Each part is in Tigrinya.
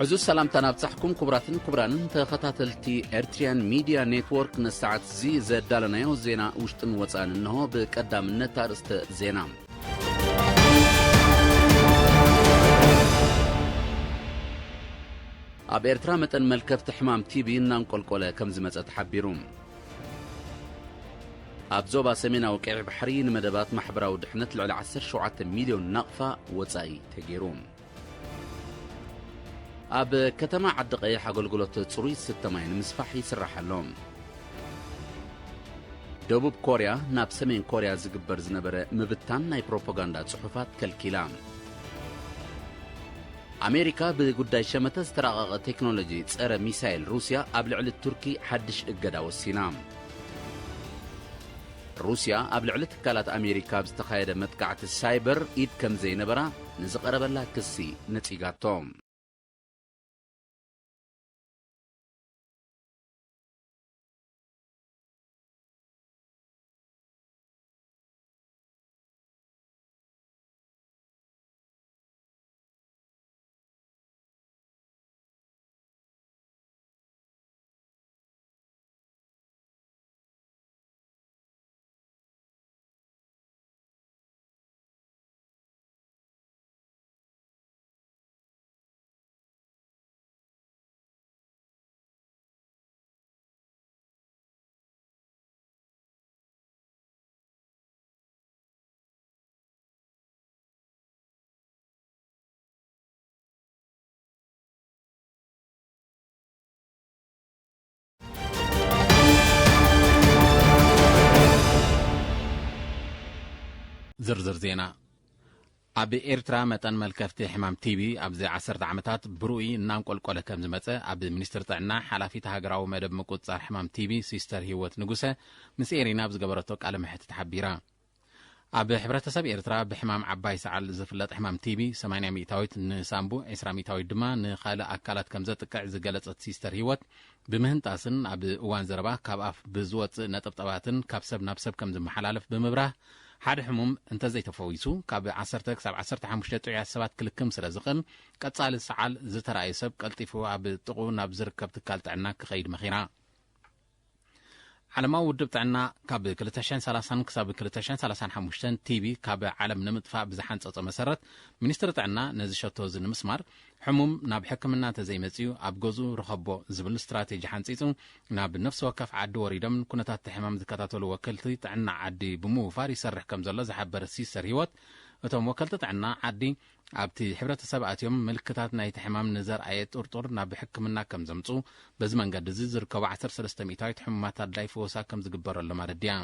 ዕዙዝ ሰላምታ ናብጻሕኩም ክቡራትን ክቡራንን ተኸታተልቲ ኤርትሪያን ሚድያ ኔትወርክ። ንሰዓት እዚ ዘዳለናዮ ዜና ውሽጥን ወጻእን እንሆ። ብቀዳምነት ኣርእስተ ዜና። ኣብ ኤርትራ መጠን መልከፍቲ ሕማም ቲቢ እናንቆልቆለ ከም ዝመጸ ተሓቢሩ። ኣብ ዞባ ሰሜናዊ ቀይሕ ባሕሪ ንመደባት ማሕበራዊ ድሕነት ልዕሊ ዓሰርተ ሸውዓተ ሚልዮን ናቕፋ ወጻኢ ተገይሩ። ኣብ ከተማ ዓዲ ቀይሕ ኣገልግሎት ጽሩይ ዝስተ ማይ ንምስፋሕ ይስራሕ ኣሎ። ደቡብ ኮርያ ናብ ሰሜን ኮርያ ዝግበር ዝነበረ ምብታን ናይ ፕሮፓጋንዳ ጽሑፋት ከልኪላ። ኣሜሪካ ብጉዳይ ሸመተ ዝተራቐቐ ቴክኖሎጂ ጸረ ሚሳይል ሩስያ ኣብ ልዕሊ ቱርኪ ሓድሽ እገዳ ወሲና። ሩስያ ኣብ ልዕሊ ትካላት ኣሜሪካ ኣብ ዝተኻየደ መጥቃዕቲ ሳይበር ኢድ ከም ዘይነበራ ንዝቐረበላ ክሲ ነጺጋቶ። ዝርዝር ዜና። ኣብ ኤርትራ መጠን መልከፍቲ ሕማም ቲቢ ኣብዚ ዓሰርተ ዓመታት ብርኡይ እናንቆልቆለ ከም ዝመጸ ኣብ ሚኒስትሪ ጥዕና ሓላፊት ሃገራዊ መደብ ምቁጽጻር ሕማም ቲቢ ሲስተር ህይወት ንጉሰ ምስ ኤሪና ኣብ ዝገበረቶ ቃለ መሕትት ሓቢራ። ኣብ ሕብረተሰብ ኤርትራ ብሕማም ዓባይ ሰዓል ዝፍለጥ ሕማም ቲቢ ሰማንያ ሚእታዊት ንሳምቡ፣ ዕስራ ሚእታዊት ድማ ንኻልእ ኣካላት ከም ዘጥቅዕ ዝገለጸት ሲስተር ህይወት፣ ብምህንጣስን ኣብ እዋን ዘረባ ካብ ኣፍ ብዝወጽእ ነጠብጠባትን ካብ ሰብ ናብ ሰብ ከም ዝመሓላለፍ ብምብራህ፣ ሓደ ሕሙም እንተዘይተፈዊሱ ካብ ዓሰርተ ክሳብ ዓሰርተ ሓሙሽተ ጥዑያት ሰባት ክልክም ስለ ዝኽእል፣ ቀጻሊ ሰዓል ዝተራእየ ሰብ ቀልጢፉ ኣብ ጥቕኡ ናብ ዝርከብ ትካል ጥዕና ክኸይድ መኺራ። ዓለማዊ ውድብ ጥዕና ካብ ክልተ ሽሕን ሰላሳን ክሳብ ክልተ ሽሕን ሰላሳን ሓሙሽተን ቲቢ ካብ ዓለም ንምጥፋእ ብዝሓንጸጾ መሰረት፣ ሚኒስትሪ ጥዕና ነዚ ሸቶ እዚ ንምስማር፣ ሕሙም ናብ ሕክምና እንተዘይመጺኡ ኣብ ገዝኡ ርኸቦ ዝብል ስትራቴጂ ሓንጺጹ፣ ናብ ነፍሲ ወከፍ ዓዲ ወሪዶም ኩነታት እቲ ሕማም ዝከታተሉ ወከልቲ ጥዕና ዓዲ ብምውፋር ይሰርሕ ከም ዘሎ ዝሓበረት ሲስተር ህይወት፣ እቶም ወከልቲ ጥዕና ዓዲ ኣብቲ ሕብረተሰብ ኣትዮም ምልክታት ናይቲ ሕማም ንዘርኣየ ጥርጡር ናብ ሕክምና ከም ዘምጽኡ፣ በዚ መንገዲ እዚ ዝርከቡ ዓሰርተ ሰለስተ ሚእታዊት ሕሙማት ኣድላይ ፈወሳ ከም ዝግበረሎም ኣረዲኣ።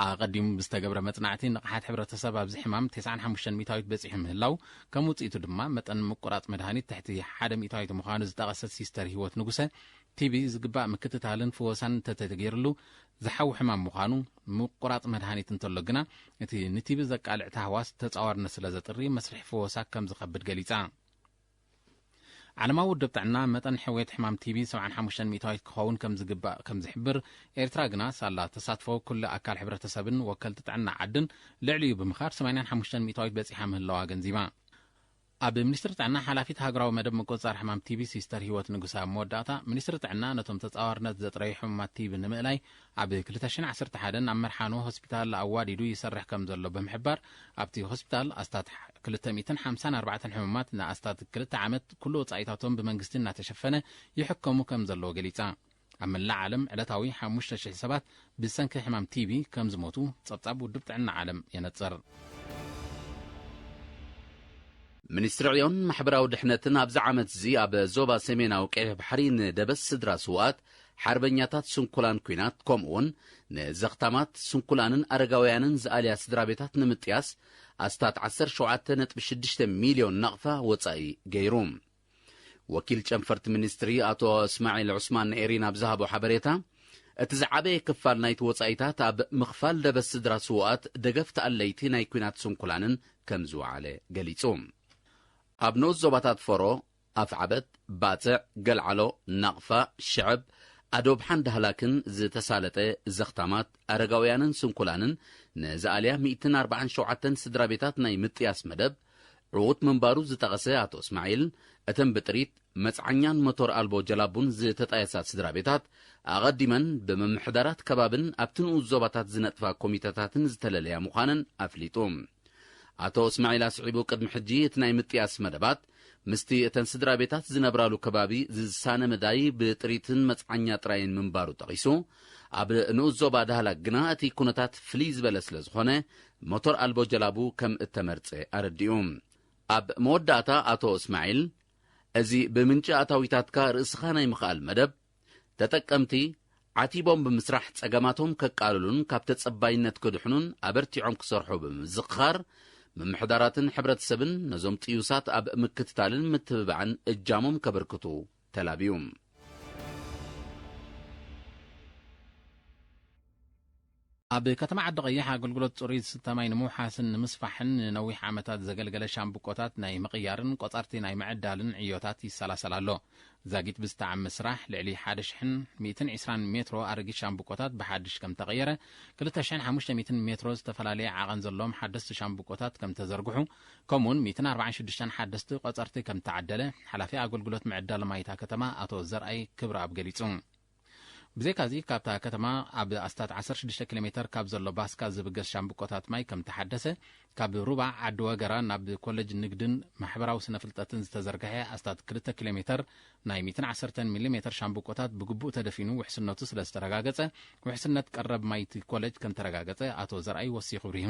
ኣቐዲሙ ብዝተገብረ መጽናዕቲ፣ ንቕሓት ሕብረተሰብ ኣብዚ ሕማም ተስዓን ሓሙሽተን ሚእታዊት በጺሑ ምህላው፣ ከም ውጽኢቱ ድማ መጠን ምቁራጽ መድሃኒት ትሕቲ ሓደ ሚእታዊት ምዃኑ ዝጠቐሰት ሲስተር ህይወት ንጉሰ፣ ቲቢ ዝግባእ ምክትታልን ፍወሳን እንተተገይርሉ ዝሓዊ ሕማም ምዃኑ፣ ምቁራጽ መድሃኒት እንተሎ ግና፣ እቲ ንቲቢ ዘቃልዕ ታህዋስ ተጻዋርነት ስለ ዘጥሪ፣ መስርሕ ፍወሳ ከም ዝኸብድ ገሊጻ። ዓለማዊ ውድብ ጥዕና፣ መጠን ሕውየት ሕማም ቲቢ ሰብዓን ሓሙሽተን ሚእታዊት ክኸውን ከም ዝግባእ ከም ዝሕብር፣ ኤርትራ ግና ሳላ ተሳትፎ ኩሉ ኣካል ሕብረተሰብን ወከልቲ ጥዕና ዓድን ልዕሊኡ ብምኻድ፣ ሰማንያን ሓሙሽተን ሚእታዊት በጺሓ ምህላዋ ገንዚባ። ኣብ ሚኒስትሪ ጥዕና ሓላፊት ሃገራዊ መደብ ምቁጽጻር ሕማም ቲቢ ሲስተር ህይወት ንጉሰ ኣብ መወዳእታ፣ ሚኒስትሪ ጥዕና ነቶም ተጻዋርነት ዘጥረዩ ሕሙማት ቲቢ ንምእላይ ኣብ ክልተ ሽሕን ዓሰርተ ሓደን ኣብ መርሓኖ ሆስፒታል ኣዋዲዱ ይሰርሕ ከም ዘሎ ብምሕባር፣ ኣብቲ ሆስፒታል ኣስታት ክልተ ሚእትን ሓምሳን ኣርባዕተን ሕሙማት ንኣስታት ክልተ ዓመት ኩሉ ወጻኢታቶም ብመንግስቲ እናተሸፈነ ይሕከሙ ከም ዘለዎ ገሊጻ። ኣብ መላእ ዓለም ዕለታዊ ሓሙሽተ ሽሕ ሰባት ብሰንኪ ሕማም ቲቢ ከም ዝሞቱ ጸብጻብ ውድብ ጥዕና ዓለም የነጽር። ሚኒስትሪ ዕዮን ማሕበራዊ ድሕነትን ኣብዚ ዓመት እዚ ኣብ ዞባ ሰሜናዊ ቀይሕ ባሕሪ ንደበስ ስድራ ስውኣት፣ ሓርበኛታት ስንኩላን ኲናት፣ ከምኡውን ንዘኽታማት ስንኩላንን ኣረጋውያንን ዝኣልያ ስድራ ቤታት ንምጥያስ ኣስታት ዓሰርተ ሸውዓተ ነጥቢ ሽዱሽተ ሚልዮን ናቕፋ ወጻኢ ገይሩ። ወኪል ጨንፈርቲ ሚኒስትሪ ኣቶ እስማዒል ዑስማን ንኤሪና ኣብ ዝሃቦ ሓበሬታ፣ እቲ ዝዓበየ ክፋል ናይቲ ወጻኢታት ኣብ ምኽፋል ደበስ ስድራ ስውኣት ደገፍቲ ኣለይቲ ናይ ኲናት ስንኩላንን ከም ዝወዓለ ገሊጹ። ኣብ ንኡስ ዞባታት ፈሮ፣ ኣፍዓበት፣ ባጽዕ፣ ገልዓሎ፣ ናቕፋ፣ ሽዕብ፣ ኣዶብሓን ዳህላክን ዝተሳለጠ ዘኽታማት፣ ኣረጋውያንን ስንኩላንን ንዝኣልያ ሚእትን ኣርባዓን ሸውዓተን ስድራ ቤታት ናይ ምጥያስ መደብ፣ ዕዉት ምንባሩ ዝጠቐሰ ኣቶ እስማዒል፣ እተን ብጥሪት መጽዓኛን ሞቶር ኣልቦ ጀላቡን ዝተጣየሳ ስድራ ቤታት፣ ኣቐዲመን ብምምሕዳራት ከባብን ኣብቲ ንኡስ ዞባታት ዝነጥፋ ኮሚተታትን ዝተለለያ ምዃነን ኣፍሊጡ። ኣቶ እስማዒል ኣስዒቡ፣ ቅድሚ ሕጂ እቲ ናይ ምጥያስ መደባት ምስቲ እተን ስድራ ቤታት ዝነብራሉ ከባቢ ዝሳነ መዳይ ብጥሪትን መጽዓኛ ጥራይን ምንባሩ ጠቒሱ፣ ኣብ ንኡስ ዞባ ዳህላክ ግና እቲ ኩነታት ፍልይ ዝበለ ስለ ዝኾነ፣ ሞቶር ኣልቦ ጀላቡ ከም እተመርጸ ኣረዲኡ። ኣብ መወዳእታ ኣቶ እስማዒል፣ እዚ ብምንጪ ኣታዊታትካ ርእስኻ ናይ ምኽኣል መደብ፣ ተጠቀምቲ ዓቲቦም ብምስራሕ ጸገማቶም ከቃልሉን ካብ ተጸባይነት ክድሕኑን ኣበርቲዖም ክሰርሑ ብምዝኽኻር፣ ምምሕዳራትን ሕብረተሰብን ነዞም ጥዩሳት ኣብ ምክትታልን ምትብባዕን እጃሞም ከበርክቱ ተላብዩ። ኣብ ከተማ ዓዲ ቀይሕ ኣገልግሎት ጽሩይ ዝስተ ማይ ንምውሓስን ንምስፋሕን ንነዊሕ ዓመታት ዘገልገለ ሻምብቆታት ናይ ምቕያርን ቆጸርቲ ናይ ምዕዳልን ዕዮታት ይሰላሰል ኣሎ። ዛጊት ብዝተዓመ ስራሕ ልዕሊ ሓደ ሽሕን ሚእትን ዕስራን ሜትሮ ኣረጊት ሻምብቆታት ብሓድሽ ከም ተቐየረ፣ ክልተ ሽሕን ሓሙሽተ ሚእትን ሜትሮ ዝተፈላለየ ዓቐን ዘለዎም ሓደስቲ ሻምብቆታት ከም ተዘርግሑ፣ ከምኡውን ሚእትን ኣርባዓን ሽዱሽተን ሓደስቲ ቆጸርቲ ከም ተዓደለ ሓላፊ ኣገልግሎት ምዕዳል ማይታ ከተማ ኣቶ ዘርኣይ ክብረኣብ ገሊጹ። ብዘይካዚ፣ ካብታ ከተማ ኣብ ኣስታት ዓሰርተ ሽዱሽተ ኪሎ ሜተር ካብ ዘሎ ባስካ ዝብገስ ሻምብቆታት ማይ ከም ተሓደሰ፣ ካብ ሩባ ዓዲ ወገራ ናብ ኮለጅ ንግድን ማሕበራዊ ስነ ፍልጠትን ዝተዘርግሐ ኣስታት ክልተ ኪሎ ሜተር ናይ ሚእትን ዓሰርተን ሚሊ ሜተር ሻምብቆታት ብግቡእ ተደፊኑ ውሕስነቱ ስለ ዝተረጋገጸ፣ ውሕስነት ቀረብ ማይ እቲ ኮለጅ ከም ተረጋገጸ ኣቶ ዘርኣይ ወሲኹ ኣብሪሁ።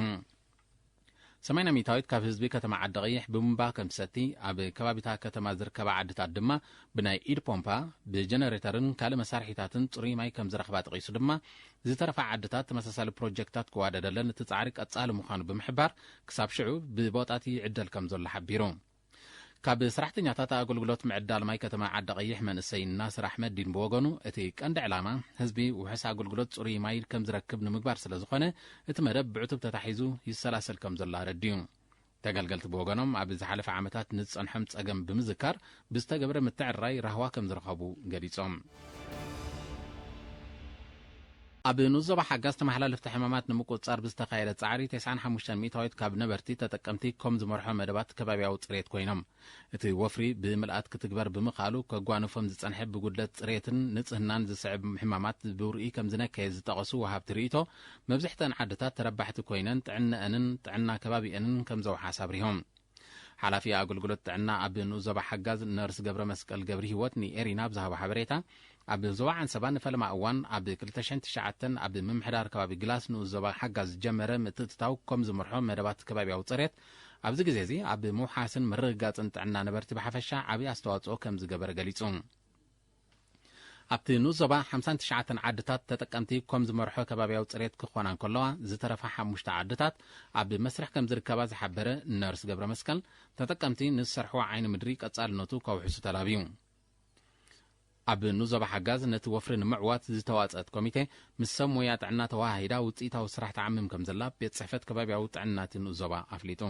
ሰማንያ ሚእታዊት ካብ ህዝቢ ከተማ ዓዲ ቀይሕ ብቡምባ ከም ትሰቲ፣ ኣብ ከባቢታ ከተማ ዝርከባ ዓድታት ድማ ብናይ ኢድ ፖምፓ፣ ብጀነሬተርን ካልእ መሳርሒታትን ጽሩይ ማይ ከም ዝረኽባ ጠቒሱ ድማ፣ ዝተረፋ ዓድታት ተመሳሳሊ ፕሮጀክታት ክዋደደለን እቲ ጻዕሪ ቀጻሊ ምዃኑ ብምሕባር፣ ክሳብ ሽዑ ብቦጣቲ ይዕደል ከም ዘሎ ሓቢሩ። ካብ ሰራሕተኛታት ኣገልግሎት ምዕዳል ማይ ከተማ ዓዲ ቀይሕ መንእሰይ ናስር ኣሕመዲን ብወገኑ፣ እቲ ቀንዲ ዕላማ ህዝቢ ውሑስ ኣገልግሎት ጽሩይ ማይ ከም ዝረክብ ንምግባር ስለ ዝኾነ፣ እቲ መደብ ብዕቱብ ተታሒዙ ይሰላሰል ከም ዘሎ ኣረዲኡ። ተገልገልቲ ብወገኖም፣ ኣብ ዝሓለፈ ዓመታት ንዝጸንሖም ጸገም ብምዝካር፣ ብዝተገብረ ምትዕርራይ ራህዋ ከም ዝረኸቡ ገሊጾም። ኣብ ንኡስ ዞባ ሓጋዝ ተመሓላለፍቲ ሕማማት ንምቁጽጻር ብዝተኻየደ ጻዕሪ፣ ተስዓን ሓሙሽተን ሚእታዊት ካብ ነበርቲ ተጠቀምቲ ኮም ዝመርሖ መደባት ከባብያዊ ጽሬት ኮይኖም። እቲ ወፍሪ ብምልኣት ክትግበር ብምኽኣሉ፣ ከጓንፎም ዝጸንሐ ብጉድለት ጽሬትን ንጽህናን ዝስዕብ ሕማማት ብውርኢ ከም ዝነከየ ዝጠቐሱ ወሃብቲ ርእይቶ፣ መብዝሕተን ዓድታት ተረባሕቲ ኮይነን ጥዕነአንን ጥዕና ከባቢአንን ከም ዘውሓስ ኣብሪሆም። ሓላፊ ኣገልግሎት ጥዕና ኣብ ንኡስ ዞባ ሓጋዝ ነርስ ገብረ መስቀል ገብሪ ህይወት ንኤሪና ኣብ ዝሃቦ ሓበሬታ፣ ኣብ ዞባ ዓንሰባ ንፈለማ እዋን ኣብ ክልተ ሽሕን ትሽዓተን ኣብ ምምሕዳር ከባቢ ግላስ ንኡስ ዞባ ሓጋዝ ዝጀመረ ምትእትታው ኮም ዝመርሖ መደባት ከባቢያዊ ጽሬት ኣብዚ ግዜ እዚ ኣብ ምውሓስን ምርግጋጽን ጥዕና ነበርቲ ብሓፈሻ ዓብዪ ኣስተዋጽኦ ከም ዝገበረ ገሊጹ። ኣብቲ ንኡስ ዞባ ሓምሳን ትሽዓተን ዓድታት ተጠቀምቲ ኮም ዝመርሖ ከባቢያዊ ጽሬት ክኾና እንከለዋ፣ ዝተረፋ ሓሙሽተ ዓድታት ኣብ መስርሕ ከም ዝርከባ ዝሓበረ ነርስ ገብረ መስቀል፣ ተጠቀምቲ ንዝሰርሕዎ ዓይኒ ምድሪ ቀጻልነቱ ከውሕሱ ተላብዩ። ኣብ ንኡስ ዞባ ሓጋዝ ነቲ ወፍሪ ንምዕዋት ዝተዋጸአት ኮሚቴ ምስ ሰብ ሞያ ጥዕና ተወሃሂዳ ውጽኢታዊ ስራሕ ትዓምም ከም ዘላ ቤት ጽሕፈት ከባቢያዊ ጥዕና እቲ ንኡስ ዞባ ኣፍሊጡ።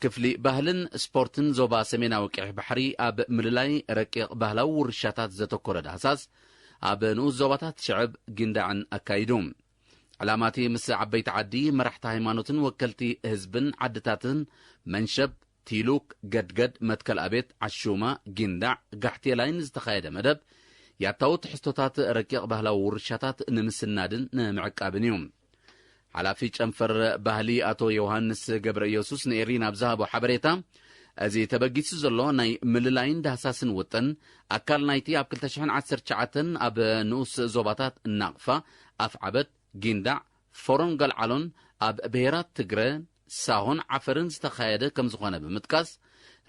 ክፍሊ ባህልን ስፖርትን ዞባ ሰሜናዊ ቀይሕ ባሕሪ ኣብ ምልላይ ረቂቕ ባህላዊ ውርሻታት ዘተኮረ ዳህሳስ ኣብ ንኡስ ዞባታት ሽዕብ ጊንዳዕን ኣካይዱ። ዕላማቲ ምስ ዓበይቲ ዓዲ፣ መራሕቲ ሃይማኖትን ወከልቲ ህዝብን ዓድታትን መንሸብ፣ ቲሉክ፣ ገድገድ፣ መትከል ኣቤት፣ ዓሹማ፣ ጊንዳዕ፣ ጋሕቴላይን ዝተኻየደ መደብ፣ ያታዊ ትሕዝቶታት ረቂቕ ባህላዊ ውርሻታት ንምስናድን ንምዕቃብን እዩ። ሓላፊ ጨንፈር ባህሊ ኣቶ ዮሃንስ ገብረ ኢየሱስ ንኤሪና ኣብ ዝሃቦ ሓበሬታ፣ እዚ ተበጊሱ ዘሎ ናይ ምልላይን ዳህሳስን ውጥን፣ ኣካል ናይቲ ኣብ ክልተ ሽሕን ዓሰርተ ትሽዓተን ኣብ ንኡስ ዞባታት ናቕፋ፣ ኣፍዓበት፣ ጊንዳዕ፣ ፎሮን ገልዓሎን ኣብ ብሄራት ትግረ፣ ሳሆን ዓፈርን ዝተኻየደ ከም ዝኾነ ብምጥቃስ፣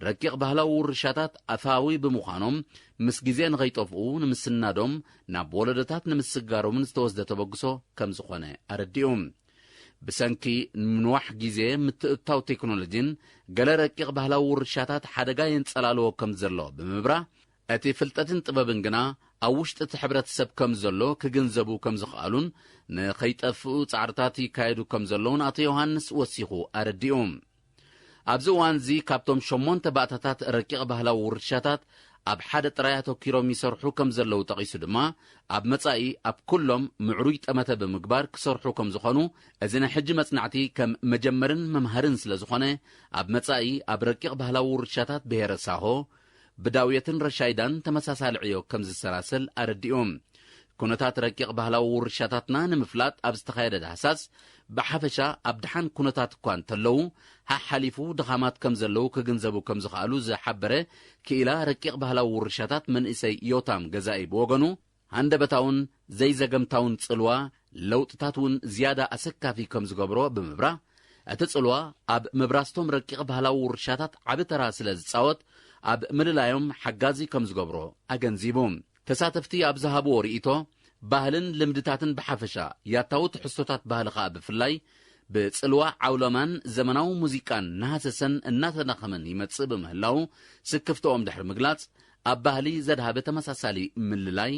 ረቂቕ ባህላዊ ውርሻታት ኣፋዊ ብምዃኖም፣ ምስ ግዜ ንኸይጠፍኡ ንምስናዶም፣ ናብ ወለዶታት ንምስጋሮምን ዝተወስደ ተበግሶ ከም ዝኾነ ኣረዲኡ። ብሰንኪ ምንዋሕ ግዜ፣ ምትእትታው ቴክኖሎጂን ገለ ረቂቕ ባህላዊ ውርሻታት ሓደጋ የንጸላልዎ ከም ዘሎ ብምብራህ፣ እቲ ፍልጠትን ጥበብን ግና ኣብ ውሽጢ እቲ ሕብረተሰብ ከም ዘሎ ክግንዘቡ ከም ዝኽኣሉን ንኸይጠፍኡ ጻዕርታት ይካየዱ ከም ዘለውን ኣቶ ዮሃንስ ወሲኹ ኣረዲኡ። ኣብዚ እዋን እዚ ካብቶም ሸሞንተ ባእታታት ረቂቕ ባህላዊ ውርሻታት ኣብ ሓደ ጥራይ ኣተኪሮም ይሰርሑ ከም ዘለዉ ጠቒሱ ድማ፣ ኣብ መጻኢ ኣብ ኩሎም ምዕሩይ ጠመተ ብምግባር ክሰርሑ ከም ዝኾኑ፣ እዚ ናይ ሕጂ መጽናዕቲ ከም መጀመርን መምሃርን ስለ ዝኾነ፣ ኣብ መጻኢ ኣብ ረቂቕ ባህላዊ ውርሻታት ብሄረ ሳሆ፣ ብዳውየትን ረሻይዳን ተመሳሳሊ ዕዮ ከም ዝሰላሰል ኣረዲኡ። ኩነታት ረቂቕ ባህላዊ ውርሻታትና ንምፍላጥ ኣብ ዝተኻየደ ዳህሳስ፣ ብሓፈሻ ኣብ ደሓን ኩነታት እኳ እንተለዉ፣ ሓሓሊፉ ድኻማት ከም ዘለዉ ክግንዘቡ ከም ዝኸኣሉ ዝሓበረ ክኢላ ረቂቕ ባህላዊ ውርሻታት መንእሰይ ዮታም ገዛኢ ብወገኑ፣ ሃንደበታውን ዘይዘገምታውን ጽልዋ ለውጥታት እውን ዝያዳ ኣሰካፊ ከም ዝገብሮ ብምብራ፣ እቲ ጽልዋ ኣብ ምብራስቶም ረቂቕ ባህላዊ ውርሻታት ዓቢ ተራ ስለ ዝጻወት፣ ኣብ ምልላዮም ሓጋዚ ከም ዝገብሮ ኣገንዚቡ። ተሳተፍቲ ኣብ ዝሃብዎ ርእይቶ፣ ባህልን ልምድታትን ብሓፈሻ፣ ያታዊ ትሕዝቶታት ባህሊ ከኣ ብፍላይ፣ ብጽልዋ ዓውሎማን ዘመናዊ ሙዚቃን እናሃሰሰን እናተዳኸመን ይመጽእ ብምህላዉ፣ ስክፍትኦም ድሕሪ ምግላጽ፣ ኣብ ባህሊ ዘድሃበ ተመሳሳሊ ምልላይ፣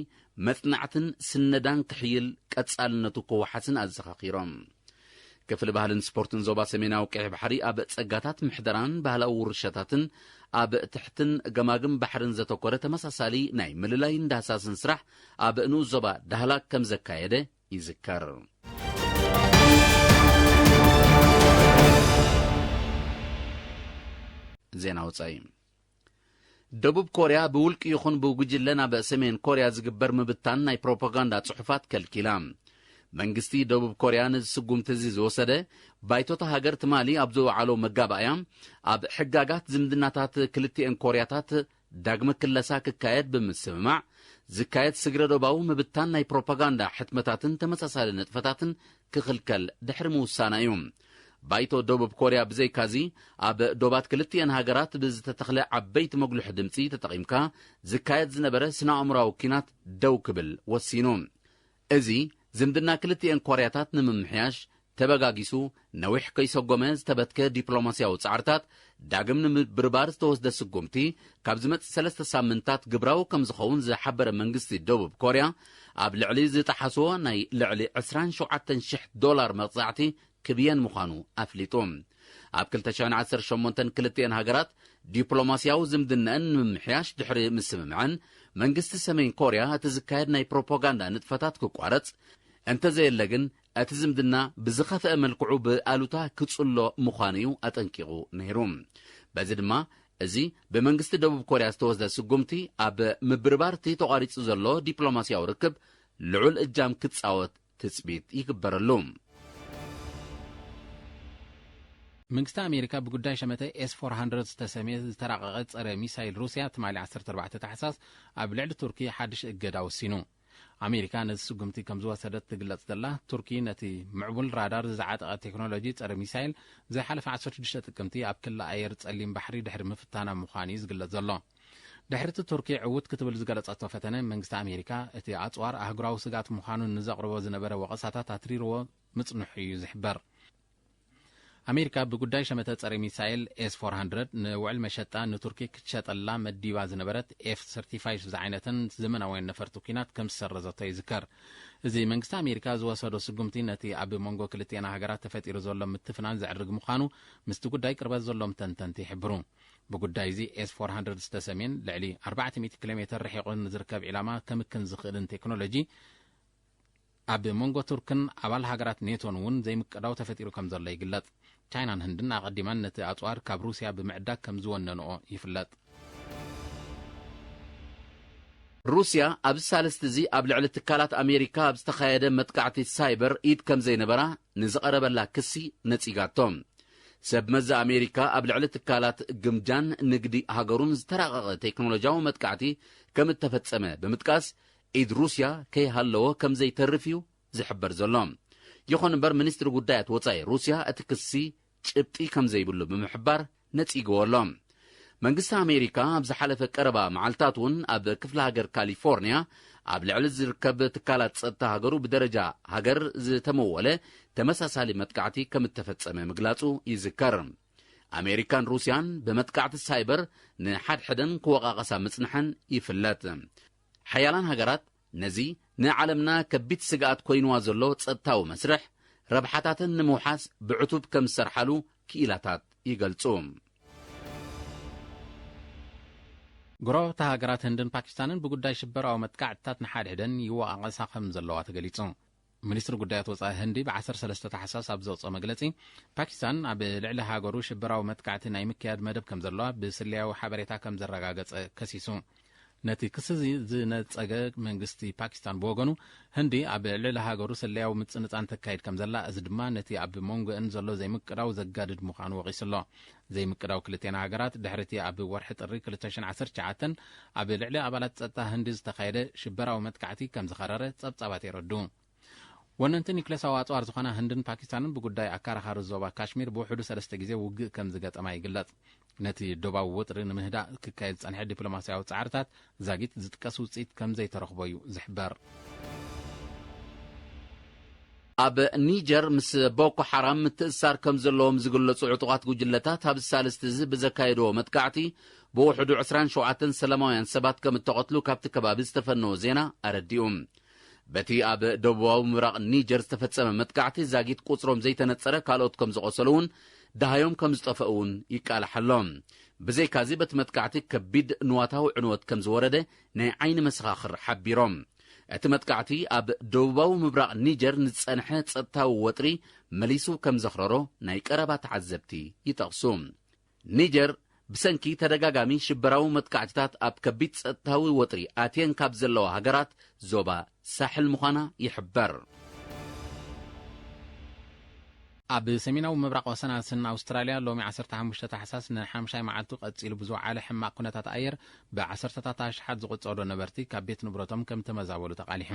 መጽናዕትን ስነዳን ክሕይል ቀጻልነቱ ክወሓስን ኣዘኻኺሮም። ክፍሊ ባህልን ስፖርትን ዞባ ሰሜናዊ ቀይሕ ባሕሪ ኣብ ጸጋታት ምሕደራን ባህላዊ ውርሻታትን ኣብ ትሕትን ገማግም ባሕርን ዘተኮረ ተመሳሳሊ ናይ ምልላይን ዳህሳስን ስራሕ ኣብ ንኡስ ዞባ ዳህላክ ከም ዘካየደ ይዝከር። ዜና ወጻኢ። ደቡብ ኮርያ ብውልቂ ይኹን ብጉጅለ ናብ ሰሜን ኮርያ ዝግበር ምብታን ናይ ፕሮፓጋንዳ ጽሑፋት ከልኪላ። መንግስቲ ደቡብ ኮርያ ነዚ ስጉምቲ እዚ ዝወሰደ፣ ባይቶታ ሃገር ትማሊ ኣብ ዝወዓሎ መጋባእያ፣ ኣብ ሕጋጋት ዝምድናታት ክልቲኤን ኮርያታት ዳግመ ክለሳ ክካየድ ብምስምማዕ፣ ዝካየድ ስግረ ዶባዊ ምብታን ናይ ፕሮፓጋንዳ ሕትመታትን ተመሳሳሊ ንጥፈታትን ክኽልከል ድሕሪ ምውሳና እዩ። ባይቶ ደቡብ ኮርያ ብዘይካዚ፣ ኣብ ዶባት ክልቲኤን ሃገራት ብዝተተኽለ ዓበይቲ መጉልሒ ድምጺ ተጠቒምካ ዝካየድ ዝነበረ ስነ-ኣእምሮኣዊ ኲናት ደው ክብል ወሲኑ። እዚ ዝምድና ክልቲኤን ኮርያታት ንምምሕያሽ ተበጋጊሱ ነዊሕ ከይሰጎመ ዝተበትከ ዲፕሎማስያዊ ጻዕርታት ዳግም ንምብርባር ዝተወስደ ስጉምቲ ካብ ዝመጽእ ሰለስተ ሳምንታት ግብራዊ ከም ዝኸውን ዝሓበረ መንግስቲ ደቡብ ኮርያ፣ ኣብ ልዕሊ ዝጠሓስዎ ናይ ልዕሊ ዕስራን ሸውዓተን ሽሕ ዶላር መቕጻዕቲ ክብየን ምዃኑ ኣፍሊጡ። ኣብ ክልተ ሽሕን ዓሰርተ ሸሞንተን ክልቲኤን ሃገራት ዲፕሎማስያዊ ዝምድነአን ንምምሕያሽ ድሕሪ ምስምምዐን፣ መንግስቲ ሰሜን ኮርያ እቲ ዝካየድ ናይ ፕሮፓጋንዳ ንጥፈታት ክቋረጽ፣ እንተዘየለ ግን እቲ ዝምድና ብዝኸፍአ መልክዑ ብኣሉታ ክጽሎ ምዃኑ እዩ ኣጠንቂቑ ነይሩ። በዚ ድማ፣ እዚ ብመንግስቲ ደቡብ ኮርያ ዝተወስደ ስጉምቲ ኣብ ምብርባር እቲ ተቋሪጹ ዘሎ ዲፕሎማስያዊ ርክብ ልዑል እጃም ክጻወት ትጽቢት ይግበረሉ። መንግስቲ ኣሜሪካ ብጉዳይ ሸመተ ኤስ ፎር ሃንድረድ ዝተሰምየ ዝተራቐቐ ጸረ ሚሳይል ሩስያ ትማሊ ዓሰርተ ኣርባዕተ ታሕሳስ ኣብ ልዕሊ ቱርኪ ሓድሽ እገዳ ወሲኑ። ኣሜሪካ ነዚ ስጉምቲ ከም ዝወሰደት ትግለጽ ዘላ ቱርኪ፣ ነቲ ምዕቡል ራዳር ዝዓጠቐ ቴክኖሎጂ ጸረ ሚሳይል ዝሓለፈ ዓሰርተ ሽዱሽተ ጥቅምቲ ኣብ ክሊ ኣየር ጸሊም ባሕሪ ድሕሪ ምፍታና ምዃኑ እዩ ዝግለጽ ዘሎ። ድሕሪ እቲ ቱርኪ ዕዉት ክትብል ዝገለጸቶ ፈተነ፣ መንግስቲ ኣሜሪካ እቲ ኣጽዋር ኣህጉራዊ ስግኣት ምዃኑ ንዘቕርቦ ዝነበረ ወቐሳታት ኣትሪርዎ ምጽንሑ እዩ ዝሕበር። ኣሜሪካ ብጉዳይ ሸመተ ጸረ ሚሳይል ኤስ ፎር ሃንድረድ ንውዕል መሸጣ ንቱርኪ ክትሸጠላ መዲባ ዝነበረት ኤፍ ሰርቲ ፋይቭ ዝዓይነተን ዘመናውያን ነፈርቲ ኲናት ከም ዝሰረዘቶ ይዝከር። እዚ መንግስቲ ኣሜሪካ ዝወሰዶ ስጉምቲ ነቲ ኣብ መንጎ ክልቲኤን ሃገራት ተፈጢሩ ዘሎ ምትፍናን ዘዕርግ ምዃኑ ምስቲ ጉዳይ ቅርበት ዘሎም ተንተንቲ ይሕብሩ። ብጉዳይ እዚ ኤስ ፎር ሃንድረድ ዝተሰምየን ልዕሊ ኣርባዕተ ሚእቲ ኪሎ ሜተር ርሒቑ ንዝርከብ ዒላማ ከምክን ዝኽእልን ቴክኖሎጂ ኣብ መንጎ ቱርክን ኣባል ሃገራት ኔቶን እውን ዘይምቅዳው ተፈጢሩ ከም ዘሎ ይግለጽ። ቻይናን ህንድን ኣቐዲማን ነቲ ኣጽዋር ካብ ሩስያ ብምዕዳግ ከም ዝወነንኦ ይፍለጥ። ሩስያ ኣብዚ ሳልስቲ እዚ ኣብ ልዕሊ ትካላት ኣሜሪካ ኣብ ዝተኻየደ መጥቃዕቲ ሳይበር ኢድ ከም ዘይነበራ ንዝቐረበላ ክሲ ነጺጋቶ። ሰብ መዚ ኣሜሪካ ኣብ ልዕሊ ትካላት ግምጃን ንግዲ ሃገሩን ዝተራቐቐ ቴክኖሎጂያዊ መጥቃዕቲ ከም እተፈጸመ ብምጥቃስ፣ ኢድ ሩስያ ከይሃለዎ ከም ዘይተርፍ እዩ ዝሕበር ዘሎ። ይኹን እምበር፣ ሚኒስትሪ ጉዳያት ወጻኢ ሩስያ እቲ ክሲ ጭብጢ ከም ዘይብሉ ብምሕባር ነጺግዎ ኣሎ። መንግስቲ ኣሜሪካ ኣብ ዝሓለፈ ቀረባ መዓልታት እውን ኣብ ክፍለ ሃገር ካሊፎርኒያ ኣብ ልዕሊ ዝርከብ ትካላት ጸጥታ ሃገሩ ብደረጃ ሃገር ዝተመወለ ተመሳሳሊ መጥቃዕቲ ከም እተፈጸመ ምግላጹ ይዝከር። ኣሜሪካን ሩስያን ብመጥቃዕቲ ሳይበር ንሓድሕደን ክወቓቐሳ ምጽንሐን ይፍለጥ። ሓያላን ሃገራት ነዚ ንዓለምና ከቢድ ስግኣት ኮይንዋ ዘሎ ጸጥታዊ መስርሕ ረብሓታተን ንምውሓስ ብዕቱብ ከም ዝሰርሓሉ ክኢላታት ይገልጹ። ጎረባብቲ ሃገራት ህንድን ፓኪስታንን ብጉዳይ ሽበራዊ መጥቃዕትታት ንሓድሕደን ይወቓቐሳ ከም ዘለዋ ተገሊጹ። ሚኒስትሪ ጉዳያት ወጻኢ ህንዲ ብ ዓሰርተ ሰለስተ ታሕሳስ ኣብ ዘውጽኦ መግለጺ፣ ፓኪስታን ኣብ ልዕሊ ሃገሩ ሽበራዊ መጥቃዕቲ ናይ ምክያድ መደብ ከም ዘለዋ ብስለያዊ ሓበሬታ ከም ዘረጋገጸ ከሲሱ። ነቲ ክሲ እዚ ዝነጸገ መንግስቲ ፓኪስታን ብወገኑ፣ ህንዲ ኣብ ልዕሊ ሃገሩ ስለያዊ ምጽንጻን ተካይድ ከም ዘላ፣ እዚ ድማ ነቲ ኣብ መንጎአን ዘሎ ዘይምቅዳው ዘጋድድ ምዃኑ ወቒሱ ኣሎ። ዘይምቅዳው ክልቴና ሃገራት፣ ድሕሪ እቲ ኣብ ወርሒ ጥሪ ክልተ ሽሕን ዓሰርተ ትሽዓተን ኣብ ልዕሊ ኣባላት ጸጥታ ህንዲ ዝተኻየደ ሽበራዊ መጥቃዕቲ ከም ዝኸረረ ጸብጻባት የረድኡ። ወነንቲ ኒውክሌሳዊ ኣጽዋር ዝኾና ህንድን ፓኪስታንን ብጉዳይ ኣካራኻሪ ዞባ ካሽሚር ብውሕዱ ሰለስተ ግዜ ውግእ ከም ዝገጠማ ይግለጽ። ነቲ ዶባዊ ወጥሪ ንምህዳእ ክካየድ ዝጸንሐ ዲፕሎማስያዊ ጻዕርታት ዛጊት ዝጥቀስ ውጽኢት ከም ዘይተረኽቦ እዩ ዝሕበር። ኣብ ኒጀር ምስ ቦኮ ሓራም ምትእሳር ከም ዘለዎም ዝግለጹ ዕጡቓት ጉጅለታት፣ ኣብ ሳልስቲ እዚ ብዘካየድዎ መጥቃዕቲ ብውሕዱ ዕስራን ሸውዓተን ሰላማውያን ሰባት ከም እተቐትሉ ካብቲ ከባቢ ዝተፈነወ ዜና ኣረዲኡ። በቲ ኣብ ደቡባዊ ምብራቕ ኒጀር ዝተፈጸመ መጥቃዕቲ ዛጊት ቁጽሮም ዘይተነጸረ ካልኦት ከም ዝቖሰሉ እውን፣ ደሃዮም ከም ዝጠፈኡ እውን ይቃላሕ ኣሎ። ብዘይካዚ በቲ መጥቃዕቲ ከቢድ ንዋታዊ ዕንወት ከም ዝወረደ ናይ ዓይኒ መሰኻኽር ሓቢሮም። እቲ መጥቃዕቲ ኣብ ደቡባዊ ምብራቕ ኒጀር ንዝጸንሐ ጸጥታዊ ወጥሪ መሊሱ ከም ዘኽረሮ ናይ ቀረባ ተዓዘብቲ ይጠቕሱ። ኒጀር ብሰንኪ ተደጋጋሚ ሽበራዊ መጥቃዕትታት ኣብ ከቢድ ጸጥታዊ ወጥሪ ኣትየን ካብ ዘለዋ ሃገራት ዞባ ሳሕል ምዃና ይሕበር። ኣብ ሰሜናዊ ምብራቕ ወሰናስን ኣውስትራልያ ሎሚ ዓሰርተ ሓሙሽተ ታሕሳስ ንሓምሻይ መዓልቱ ቀጺሉ ብዝወዓለ ሕማቕ ኩነታት ኣየር ብዓሰርተታት ኣሽሓት ዝቑጸሩ ነበርቲ ካብ ቤት ንብረቶም ከም ተመዛበሉ ተቓሊሑ።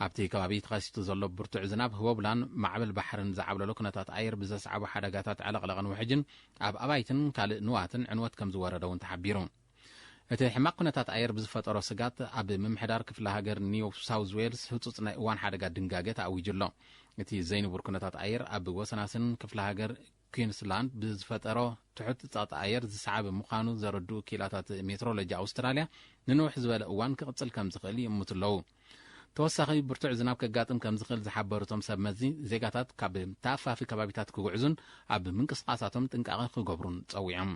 ኣብቲ ከባቢ ተኸሲቱ ዘሎ ብርቱዕ ዝናብ፣ ህቦብላን ማዕበል ባሕርን ዝዓብለሎ ኩነታት ኣየር ብዘስዓቦ ሓደጋታት ዕለቕለቕን ውሕጅን ኣብ ኣባይትን ካልእ ንዋትን ዕንወት ከም ዝወረደ እውን ተሓቢሩ። እቲ ሕማቕ ኩነታት ኣየር ብዝፈጠሮ ስጋት ኣብ ምምሕዳር ክፍለ ሃገር ኒው ሳውዝ ዌልስ ህጹጽ ናይ እዋን ሓደጋ ድንጋገ ተኣዊጁ ኣሎ። እቲ ዘይንቡር ኩነታት ኣየር ኣብ ወሰናስን ክፍለ ሃገር ኲንስላንድ ብዝፈጠሮ ትሑት ጸቕጢ ኣየር ዝሰዓበ ምዃኑ ዘረድኡ ክኢላታት ሜትሮሎጂ ኣውስትራልያ፣ ንንውሕ ዝበለ እዋን ክቕጽል ከም ዝኽእል ይእምቱ ኣለዉ። ተወሳኺ ብርቱዕ ዝናብ ከጋጥም ከም ዝኽእል ዝሓበሩ እቶም ሰብ መዚ፣ ዜጋታት ካብ ተኣፋፊ ከባቢታት ክጉዕዙን ኣብ ምንቅስቓሳቶም ጥንቃቐ ክገብሩን ጸዊዖም።